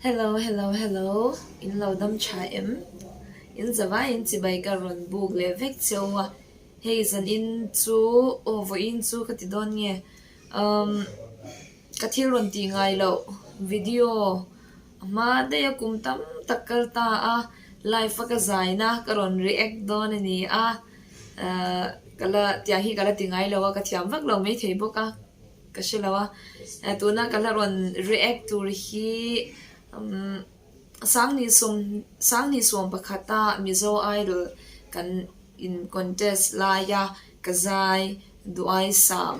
Hello hello hello in lo dam tha em? In zavai in chibai ka rawn buk leh vek cheu a, hei zan in chu aw vawiin chu ka ti dawn nge umm ka thil rawn tih ngai loh video a hma daih a kum tam tak kal ta a live a ka zai na ka rawn react dawn a ni a ahh ka la tiang hi ka la ti ngai lo a ka thiam vak lo maithei bawk a. Ka hre lo a, tuna ka la rawn react tur hi umm Sangni sawm pakhata Mizo Idol kan in contest laia ka zai duai sam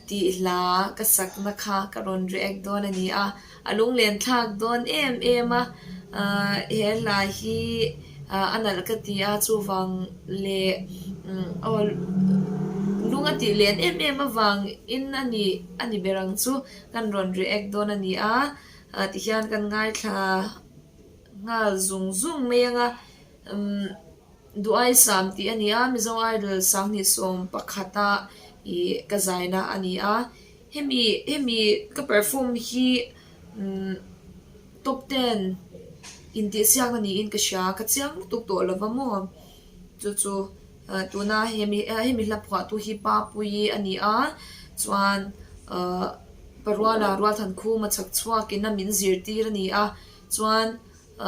tih hla ka sakna kha ka rawn react dawn a ni a, a lunglen thlak dawn em em a, he hla hi a nalh ka ti a chuvang leh aw lung a tih len em em avang in a ni a ni ber ang chu kan rawn react dawn a ni a tihian kan ngaithla nghal zung zung mai ang a umm Duaisam tih a ni a Mizo Idol 2011 a ih ka zaina a ni a hemi hemi ka perform hi umm. Top ten intihsiakna niin ka hria, ka chiang lutuk tawh lo va maw? Chu chu tuna hemi hemi hla phuahtu hi Papuii a ni a, chuan ahh Paruala Rualthankhuma chhak chhuakin a min zirtir a ni a, chuan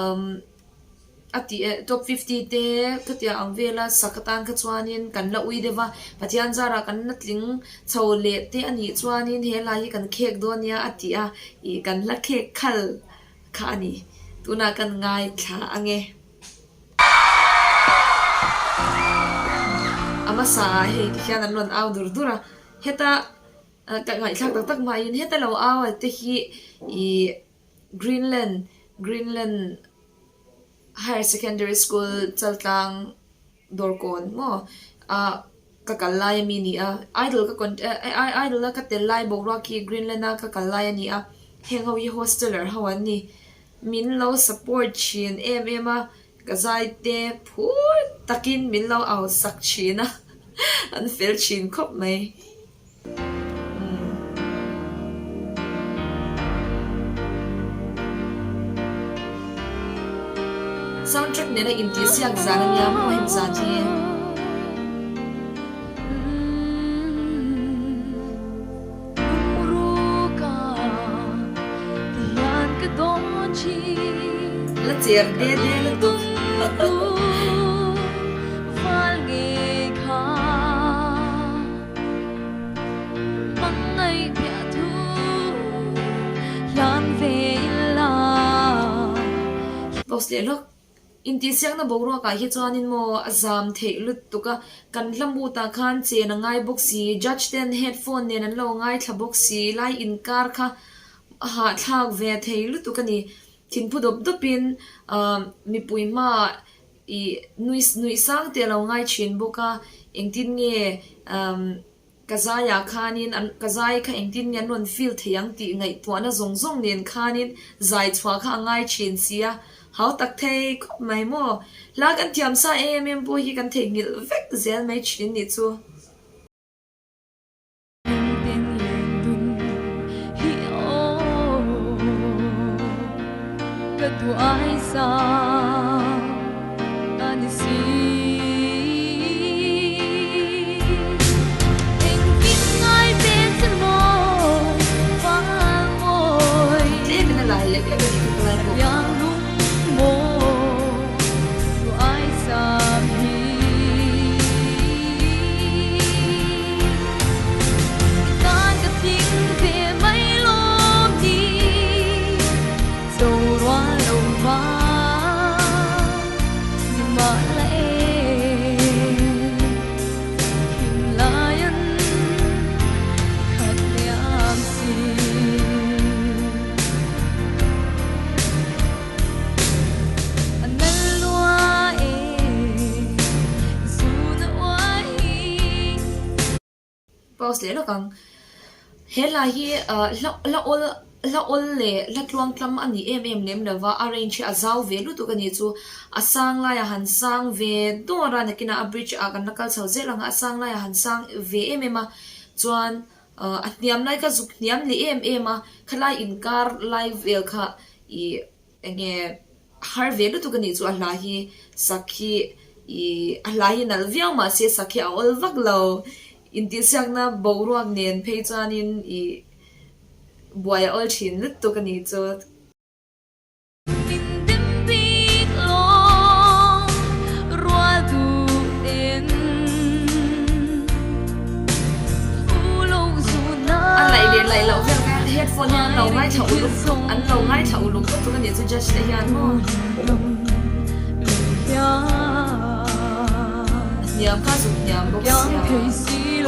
umm a tih eh top fifty te khatiang ang vela sak atan kha chuanin kan la ui deuh va, Pathian zarah kan la tling chho leh te a nih chuanin he lai hi kan khek dawn nia a ti a, ih kan la khek khal kha a ni, tunah kan ngaithla ang e. A hmasa ah hei ti hian an rawn au dur dur a, heta ka ngaihthlak tak tak hmain heta lo au a te hi ih Greenland, Greenland Higher Secondary School Chaltlang Dawrkawn maw ah ka kal lai ami ni a, Idol ka con Idol a ka tel lai boruak hi Greenland a ka kal lai a ni a, heng ho hi hosteller ho an ni, min lo support thin em em a, ka zai te phur takin min lo au sak thin a, an fel thin khawp mai. Soundtrack nena intihsiak zan a nia maw hemi zan hi. La cher de de lutuk. Pause leh lawk. Intihsiakna boruakah hi chuanin maw a zam theih lutuk a, kan hla mutah khan chen a ngai bawk si, judge ten headphone nen an lo ngaithla bawk si, lai inkar kha a hahthlak ve thei lutuk a ni. Thinphu dawp dawpin mipui hmaah Ih, nui nuih sang te a lo ngai thin bawk a, engtin nge umm ka zaiah khanin an ka zai kha engtin nge an rawn feel thei ang tih ngaihtuahna zawng zawng nen khanin zai chhuah kha a ngai thin si a, hau tak thei khawp mai maw? Hla kan thiam sa em em pawh hi kan theihnghilh vek zel mai thin nih chu. Tlemin a lai lek lek a nih kha ka lai pawh. Pause leh lawk ang. He hla hi hla hla awl hla awl leh hla tluang tlam a ni em em lem lo va, a range hi a zau ve lutuk a nih chu. A sang laiah han sang ve dawr a, nakinah a bridge ah kan la kal chho zel ang a, a sang laiah han sang ve em em a, chuan a hniam lai kha zuk hniam leh em em a, khalai inkar lai vel kha ih. Enge har ve lutuk a nih chu a hla hi sak hi ih a hla hi nalh viau mahse sak hi a awl vak lo. Intihsiakna boruak nen phei chuanin ih buai a awl thin lutuk a nih chu. Min dim bik lawng rual duh in thu lo zun A laih leh laih loh vel kha headphone hian an lo ngaithla uluk an lo ngaithla uluk lutuk a nih chu judge te hian maw. Hniam kha zuk hniam bawk sia.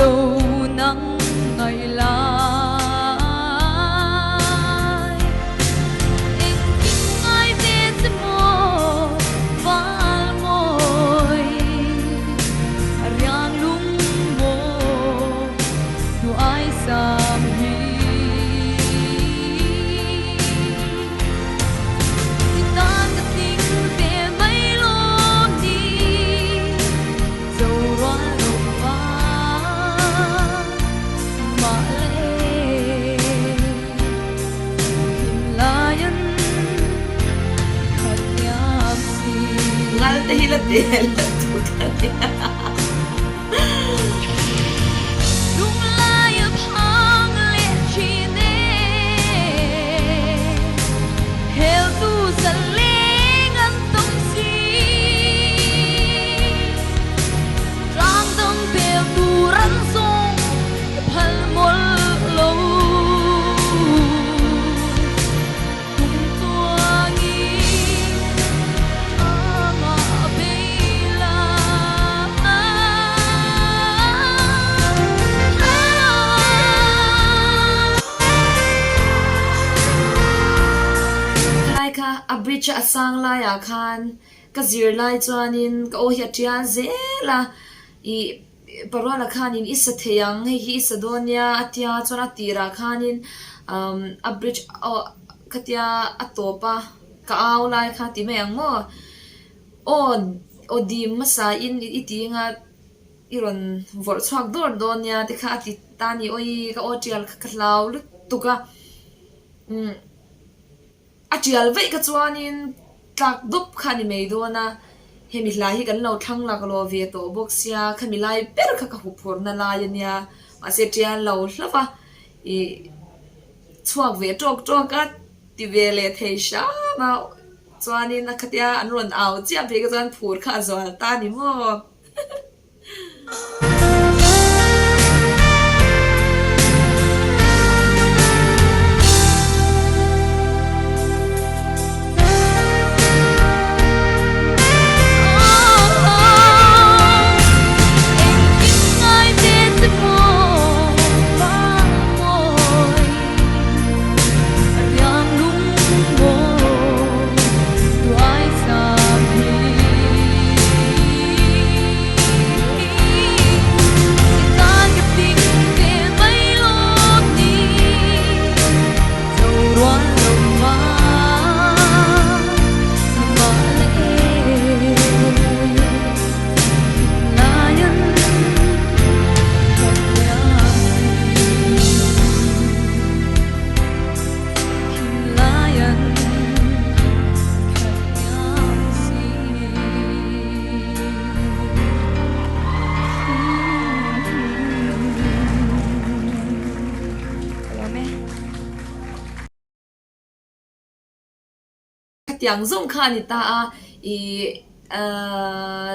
Ngal te hi la te la tuk a nia. Khalai kha a bridge a sang laiah khan ka zir lai chuanin ka aw hi a tial zel a ih Paruala khanin i sa thei ang hei hi i sa dawn nia a tia chuan a tirah khanin umm a bridge aw khatia a tawp a ka au lai kha ti mai ang maw aw aw dim hmasa in i ti anga i rawn vawrh chhuak dawr dawn nia te kha a ti ta a ni awii ka aw tial kha ka hlau lutuk a umm. A tial vaih kha chuanin tlak dup kha a ni mai dawn a, hemi hla hi kan lo thlang lak lawh ve tawh bawk sia, khami lai ber kha ka huphurhna lai a nia, mahse tial lo hlauh a, ih chhuak ve tawk tawk a ti ve leh thei hram a, chuanin a khatia an rawn au chiah phei kha chuan phur kha a zual ta a ni maw? Khatiang zawng kha a ni ta a, ih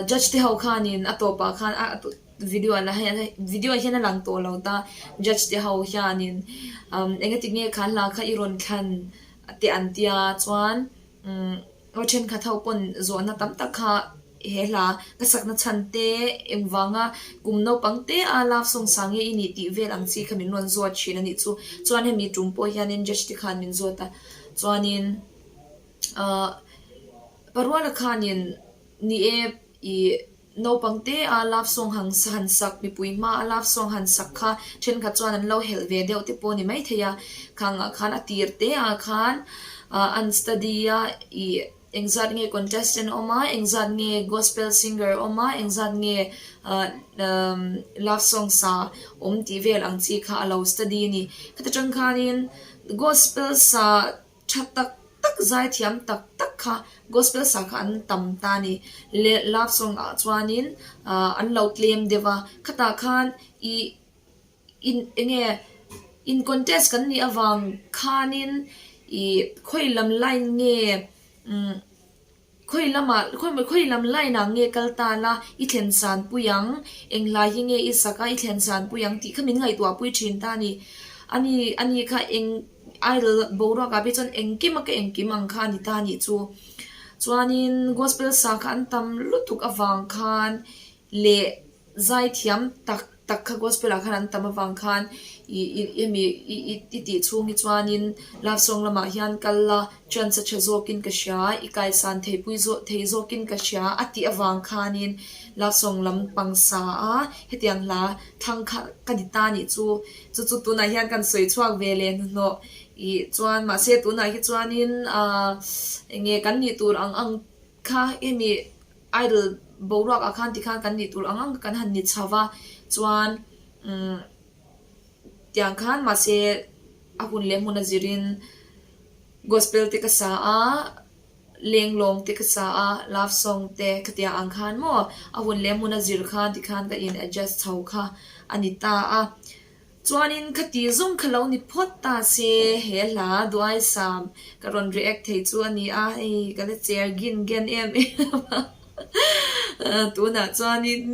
judge te ho khanin a tawpah khan a video ah hian video ah hian a lang tawh lo ta, judge te ho hianin engati nge kha hla kha i rawn thlan te an tia chuan umm. Aw thenkhat ho pawn zawhna tam tak kha he hla ka sakna chhan te engvanga kum naupang te a love song sa nge i nih tih vel ang chi kha min rawn zawt thin a nih chu. Chuan hemi tum pawh hianin judge te khan min zawt a, chuanin ahh Paruala khanin ni e ih naupang te a love song han han sak mipui hma a love song han sak kha thenkhat chuan an lo helh ve deuh te pawh a ni maithei a, khangah khan a tir te ah khan ah an study a ih engzat nge contestant awm a engzat nge gospel singer awm a engzat nge ah umm love song sa awm tih vel ang chi kha a lo study a ni. Khata tang khanin gospel sa tha tak tak. zaithiam tak tak kha gospel sa kha an tam ta a ni. Leh love song ah chuanin ah an lo tlem deuh a, khatah khan ih in eng nge in contest kan nih avang khanin ih khawi lam line nge umm khawi lamah khawi lam line ah nge kal ta la i thlen san pui ang eng hlai hi nge i sak a i thlen san pui ang tih kha min ngaihtuah pui thin ta a ni. Ani ani kha eng idol boruak ah phei chuan engkim a ka engkim ang kha a ni ta a nih chu. Chuanin gospel sa kha an tam lutuk avang khan leh Zaithiam tak tak kha gospel ah khan an tam avang khan ih ih hemi ih ih i tih chhung hi chuanin love song lamah hian kal la chance a tha zawkin ka hria i kaisan thei pui zawk thei zawkin ka hria a tih avang khanin love song lam pang sa a hetiang hla thlang kha ka ni ta nih chu chu chu tunah hian kan sawi chhuak ve leh hnuhnawh ih chuan mahse tunah hi chuanin ah eng nge kan nih tur ang ang kha hemi. Idol boruak ah khan tikhan kan nih tur ang ang kan han ni chho va, chuan umm tiang khan mahse a hun leh hmun a zirin gospel te ka sa a, lenglawng te ka sa a, love song te khatiang ang khan maw a hun leh hmun a zir khan tikhan ka in adjust chho kha a ni ta a. Chuanin khati zawng kha lo ni phawt ta se, he hla Duaisam ka rawn react thei chu a ni a, hei ka la cher gin gen em em a, tunah chuanin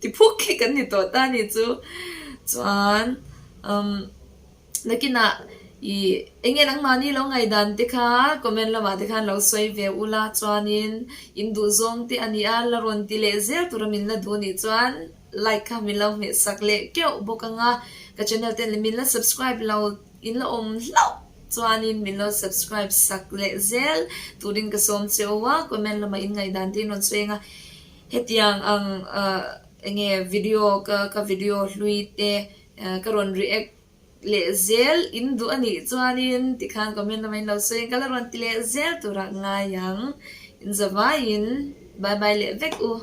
tiphuk hi kan ni tawh ta a ni chu. Chuan umm nakinah ih eng nge nangmahni lo ngaihdan te kha comment lamah te khan lo sawi ve ula, chuanin in duhzawng te a ni a, la rawn ti leh zel tura min la duh nih chuan. Like kha min lo hmeh sak leh keuh bawk ang a, ka channel te min la subscribe lo in la awm hlauh chuanin min lo subscribe sak leh zel turin ka sawm che u a, comment lamah in ngaihdan te in rawn sawi ang a, hetiang ang ah eng nge video ka ka video hlui te ka rawn react leh zel in duh a nih chuanin tikhan comment lamah in lo sawi ang ka la rawn ti leh zel turah ngai ang, in zavaiin bye bye leh vek u.